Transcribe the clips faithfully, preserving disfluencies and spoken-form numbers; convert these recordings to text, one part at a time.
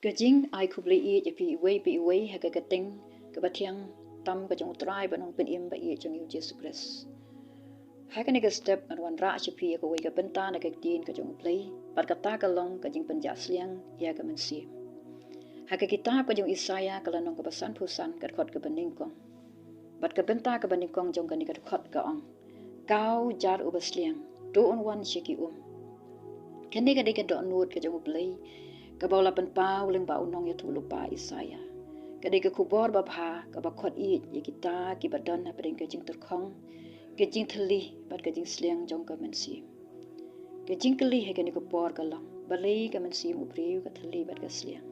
Ka jing ai khublei ïeit ïa phi iwei pa iwei ha ka kyrteng kaba thiang tam ka jong U Trai bad Nongpynim ba ïeit jong ngi U Jisu Khrist. Ha kane ka step ngan wanrah sha phi ïa kawei ka bynta na ka ktien ka jong U Blei, bad kata ka long ka jingpynjah sliang ïa ka mynsiem. Ha ka kitab ka jong u Isaïah ka lynnong kaba sanphew san ka dkhot kaba nyngkong bad ka bynta kaba nyngkong jong kane ka dkhot ka ong, Kaw jar uba sliang, to un wan sha ki um. Kane ka dei ka dohnud ka jong U Blei kaba u la pynpaw lyngba u nongïathuhlypa Isaïah. Ka dei ka khubor babha kaba khot ïeit ïa kita kiba don hapdeng ka jingtyrkhong, ka jingthylli bad ka jingsliang jong ka mynsiem. Ka jingkylli ha kane ka por ka long, balei ka mynsiem u briew ka thylli bad ka sliang?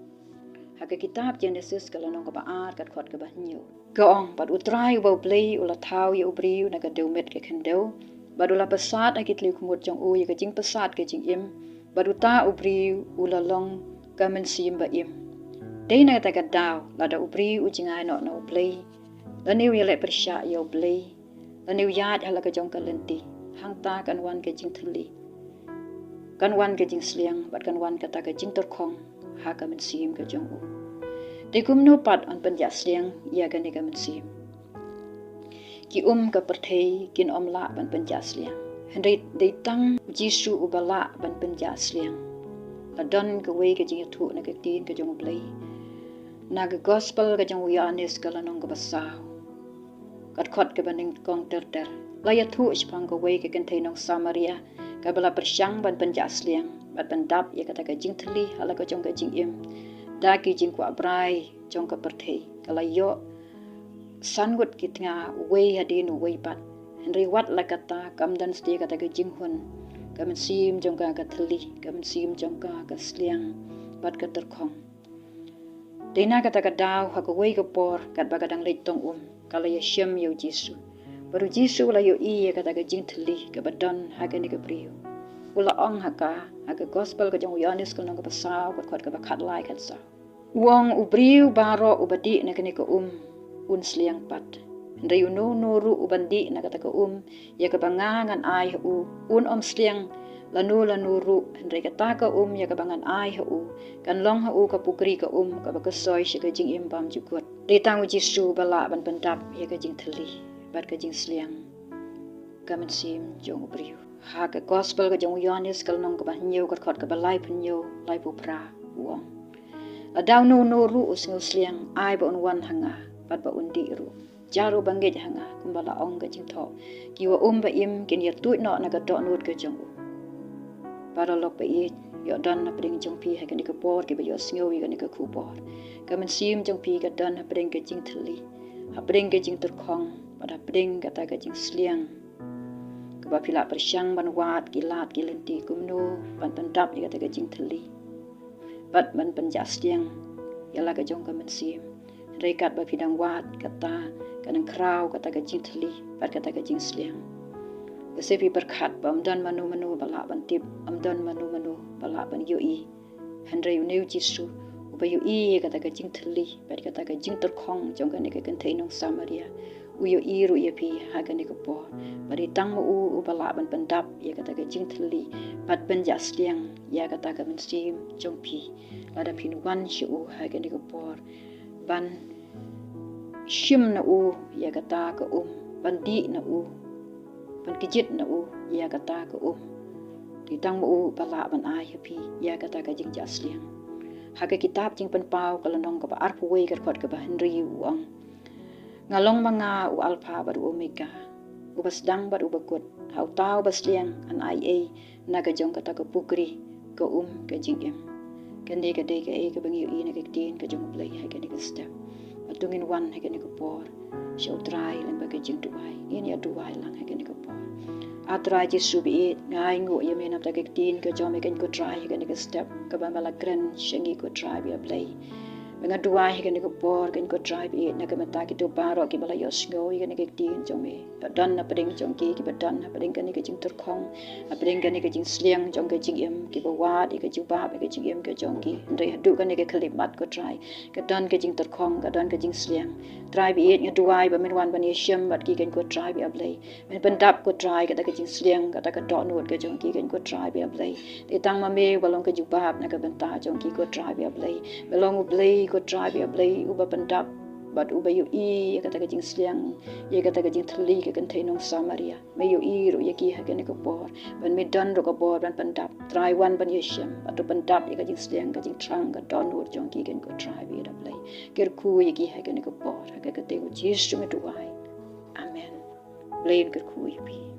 Ha ka kitab Genesis ka lynnong kaba ar ka dkhot kaba hynñiew ka ong, bad U Trai uba U Blei u la thaw ïa u briew na ka dewmet ka khyndew, bad u la psat ha ki tliw khmut jong u ïa ka jingpsat ka jingim, bad uta u briew u la long ka mynsiem ba im. Dei na kata ka daw, lada u briew u jngai noh na U Blei, lane u ïaleh pyrshah ïa U Blei, lane u ïaid ha la ka jong ka lynti, hangta kan wan ka jingthylli, kan wan ka jingsliang, bad kan wan kata ka jingtyrkhong ha ka mynsiem ka jong u. Te kumno pat yn pynjah sliang ïa kane ka mynsiem? Ki um ka pyrthei kin ym lah ban pynjah sliang, hynrei dei tang U Jisu uba lah ban pynjah sliang. La don kawei ka jingïathuh na ka ktien ka jong U Blei na ka gospel ka jong u Ïoannis ka lynnong kaba saw ka dkhot kaba nyngkong ter ter. La ïathuh shaphang kawei ka kynthei nong Samaria kaba la pyrshang ban pynjah sliang bad pyndap ïa kata ka jingthylli ha la ka jong ka jingim da ki jingkwah brai jong ka pyrthei. Ka la ïoh san ngut ki tnga, uwei hadien uwei pat, hynrei wat la kata kam don shuh kata ka jinghun, ka mynsiem jong ka ka thylli, ka mynsiem jong ka ka sliang bad ka tyrkhong. Dei na kata ka daw, ha kawei ka por katba ka dang leit tong um, ka la ïashem ïa U Jisu. Bad U Jisu u la ïohi ïa kata ka jingthylli kaba don ha kane ka briew. U la ong ha ka, ha ka gospel ka jong u Ïoannis ka lynnong kaba saw ka dkhot kaba khatlai khatsaw, u ong, u briew baroh uba dih na kane ka um un sliang pat. Hynrei uno uno ruh uban dih na kata ka um ïa kaba nga ngan ai ha u, un ym sliang lano lano ruh, hynrei kata ka um ïa kaba ngan ai ha u kan long ha u ka pukri ka um kaba khuslai sha ka jingim bymjukut. Dei tang U Jisu uba lah ban pyndap ïa ka jingthylli bad ka jingsliang ka mynsiem jong u briew. Ha ka gospel ka jong u Ïoannis ka lynnong kaba hynñiew ka dkhot kaba laiphew hynñiew, laiphew phra, u ong, lada uno uno ruh u sngew sliang, ai ba un wan ha nga bad ba un dih ruh. Jar uba ngeit ha nga, kumba la ong ka jingthoh, ki wa um ba im kin ïa tuid noh na ka dohnud ka jong u. Paralok ba ïeit, ïoh don hapdeng jong phi ha kane ka por kiba ïoh sngew ïa kane ka khubor. Ka mynsiem jong phi ka don hapdeng ka jingthylli, hapdeng ka jingtyrkhong, bad hapdeng kata ka jingsliang kaba phi la pyrshang ban wad ki lad ki lynti kumno ban pyndap ïa kata ka jingthylli bad ban pynjah sliang ïa la ka jong ka mynsiem. Hynrei katba phi dang wad kata, ka nang khraw kata ka jingthylli bad kata ka jingsliang. Ka shu pyrkhat ba ym don mano mano ba lah ban tip, ym don mano mano ba lah ban ïohi. Hynrei une U Jisu uba ïohi ïa kata ka jingthylli bad kata ka jingtyrkhong jong kane ka kynthei nong Samaria, u ïohi ruh ïa phi ha kane ka por. Bad dei tang ma u uba lah ban pyndap ïa kata ka jingthylli bad pynjah sliang ïa kata ka mynsiem jong phi, lada phin wan sha u ha kane ka por ban shim na u ïa kata ka um, ban dih na u, ban kjit na u ïa kata ka um. Dei tang ma u ba lah ban ai ha phi ïa kata ka jingjah sliang. Ha ka kitab Jingpynpaw ka lynnong kaba arphew wei ka dkhot kaba hynriew u ong, nga long ma nga u Alpha bad u Omega, uba sdang bad uba kut. Ha uta uba sliang yn ai ei na ka jong kata ka pukri ka um ka jingim. Kane ka dei kaei kaba ngi ïohi na ka ktien ka jong U Blei ha kane ka step. Bad to ngin wan ha kane ka por sha U Trai lyngba ka jingduwai. Ngin ïa duwai lang ha kane ka por. A Trai Jisu ba ïeit, nga ainguh ïa me na bynta ka ktien ka jong me, ko Trai, ha kane ka step kaba me la kren sha ngi, ko Trai ba ïa Blei. Ba nga duwai ha kane ka por, kane ko Trai ba ïeit, na ka bynta kito baroh kiba la ïohsngew ïa kane ka ktien jong me. Ba don hapdeng jong ki, kiba don hapdeng kane ka jingtyrkhong, hapdeng kane ka jingsliang jong ka jingim, kiba wad ïa ka jubab ïa ka jingim ka jong ki. Hynrei haduh kane ka khyllipmat ko Trai, ka don ka jingtyrkhong, ka don ka jingsliang. Trai ba ïeit, nga duwai ba men wan ban ïashem bad ki, kane ko Trai ba ïa Blei. Men pyndap ko Trai kata ka jingsliang, kata ka dohnud ka jong ki, kane ko Trai ba ïa Blei. Te tang ma me uba long ka jubab na ka bynta jong ki ko Trai ba ïa Blei. Me long U Blei ko Trai ba ïa Blei, uba pyndap bad uba ïohi ïa kata ka jingsliang, ïa kata ka jingthylli ka kynthei nong Samaria. Me ïohi ruh ïa ki ha kane ka por, ban me don ruh ka bor ban pyndap. Trai wan ban ïashem bad to pyndap ïa ka jingsliang, ka jingthrang, ka dohnud jong ki, kane ko Trai ba ïa Blei. Kyrkhu ïa ki ha kane ka por, ha ka kyrteng U Jisu nga duwai. Amen. Blei un kyrkhu ïa phi.